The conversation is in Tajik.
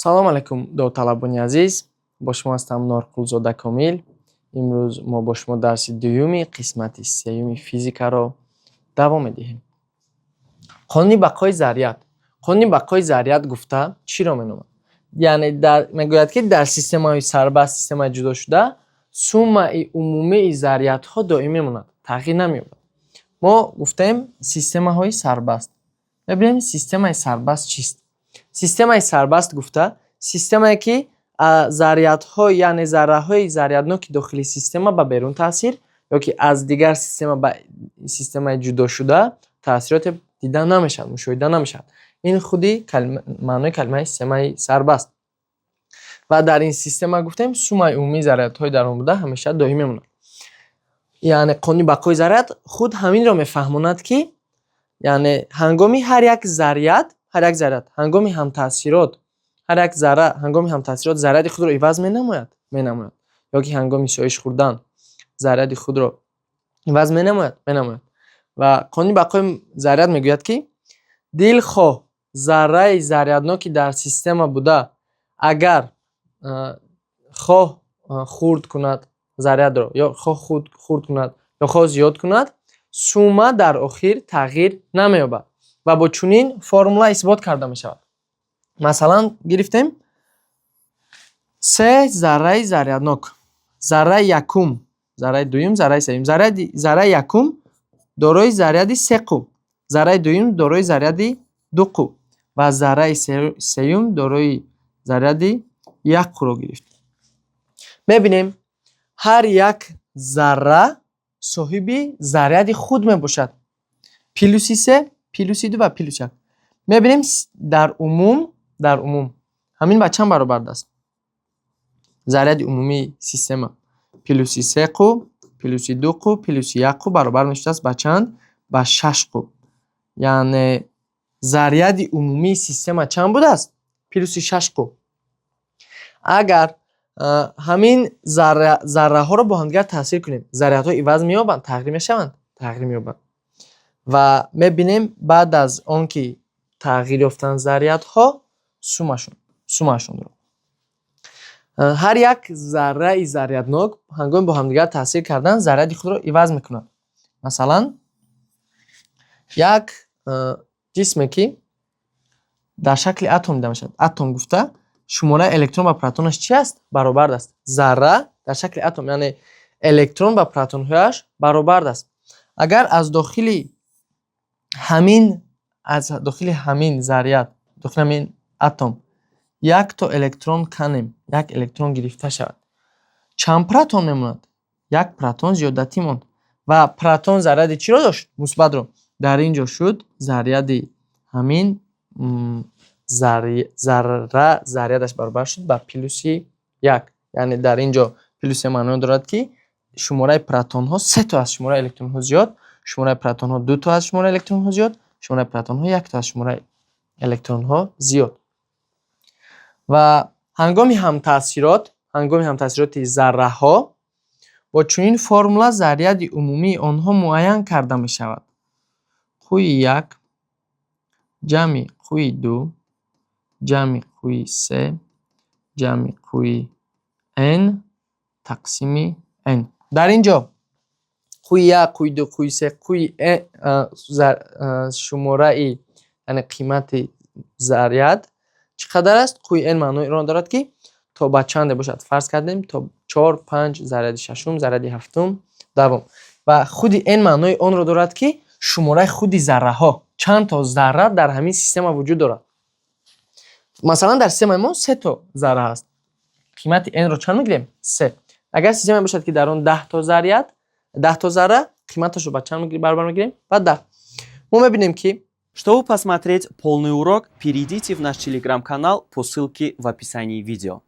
Салом алайкум, довталабони азиз! Бо шумо ҳастам Норқулзода Комил. Имрӯз мо бо шумо дарси дуюми қисмати сеюми физикаро давом медиҳем. Қонуни бақои заррият. Қонуни бақои заррият гуфта чиро меноманд? Яъне мегӯяд, ки дар системаҳои сарбаст, системаи ҷудошуда, суммаи умумии зарриятҳо доимӣ мемонад, тағйир намеёбад. Мо гуфтем системаҳои сарбаст. Мебинем, системаи сарбаст чист? Системаи сарбаст гуфта системае, ки зарриятҳо, яъне зарраҳои зарриятноки дохили система ба берун таъсир ё ки аз дигар система ба системаи ҷудошуда таъсироте дида намешавад, мушоҳида намешавад. Ин худи маънои калимаи системаи сарбаст. Ва дар ин система, гуфтем, суммаи умумии зарриятҳои дар он буда ҳамеша доимӣ мемонад. Яъне қонуни бақои заррият худ ҳаминро мефаҳмонад, ки яъне ҳангоми ҳар як заррият ҳангоми ҳамтаъсирот, ҳар як зарра ҳангоми ҳамтаъсирот заррияти худро иваз менамояд ё ки ҳангоми соиш хӯрдан заррияти худро иваз менамояд. Ва қонуни бақои заррият мегӯяд, ки дилхоҳ зарраи зарриятноки дар система буда, агар хоҳ хурд кунад зарриятро ё хоҳ хурд кунад ё хоҳ зиёд кунад, сумма дар охир тағйир намеёбад ва бо чунин формула исбот карда мешавад. Масалан, гирифтем се зарраи зарриятнок: зарраи якум, зарраи дуюм, зарраи сеюм. Зарраи якум дорои заррияти се қу, зарраи дуюм дорои заррияти ду қу ва зарраи сеюм дорои заррияти як қуро гирифт. Мебинем, ҳар як зарра соҳиби заррияти худ мебошад: плюси се, плюси ду ва плюси як. Мебинем, дар умум ҳамин ба чанд баробар аст? Заррияти умумии система плюси се қу, плюси ду қу, плюси як қу баробар мешудааст ба чанд? Ба шаш қу. Яъне заррияти умумии система чанд будааст? Плюси шаш қу. Агар ҳамин зарраҳоро бо ҳамдигар таъсир кунем, зарриятҳо иваз меёбанд, тағйир мешаванд, тағйир меёбанд. Ва мебинем, баъд аз он ки тағйир ёфтанд зарриятҳо, суммашонро. Ҳар як зарраи зарриятнок ҳангоми бо ҳамдигар таъсир кардан заррияти худро иваз мекунад. Масалан, як ҷисме, ки дар шакли атом дида мешавад. Атом гуфта шумораи электрон ба протонаш чи аст? Баробар аст. Зарра дар шакли атом, яъне электрон ба протонҳояш баробар аст. Агар аз дохили ҳамин заррият, дохили ҳамин атом якто электрон канем, як электрон гирифта шавад, чанд протон мемонад? Як протон зиёдатӣ монд. Ва протон заррияти чиро дошт? Мусбатро. Дар ин ҷо шуд заррияти ҳамин зарра заррияташ баробар шуд ба плюси як. Яъне дар ин ҷо плюси маъно дорад, ки шумораи протонҳо се то аз шумораи электронҳо зиёд, шумораи протонҳо ду то аз шумораи электронҳо зиёд, шумораи протонҳо як то аз шумораи электронҳо зиёд. Ва ҳангоми ҳамтаъсироти зарраҳо бо чунин формула заррияти умумии онҳо муайян карда мешавад: қӯи як ҷамъи қӯи ду ҷамъи қӯи се ҷамъи қӯи n тақсими n. Дар ин ҷо қӯи як, қӯи ду, қӯи се, қӯи шумораи, яъне қимати заррият чӣ қадар аст? Қӯи n маънои онро дорад, ки то ба чанде бошад. Фарз кардем, то чор, панҷ, заррияти шашум, заррияти ҳафтум, давом. Ва худи n маънои онро дорад, ки шумораи худи зарраҳо, чанд то зарра дар ҳамин система вуҷуд дорад. Масалан, дар системаи мо се то зарра ҳаст. Қимати n-ро чанд мегирем? Се. Агар системае бошад, ки дар он 10 то заррият, 10 то зарра, қиматашро ба чанд баробар мегирем? Ба 10. Мо мебинем, ки Чтобы посмотреть полный урок, перейдите в наш телеграм-канал по ссылке в описании видео.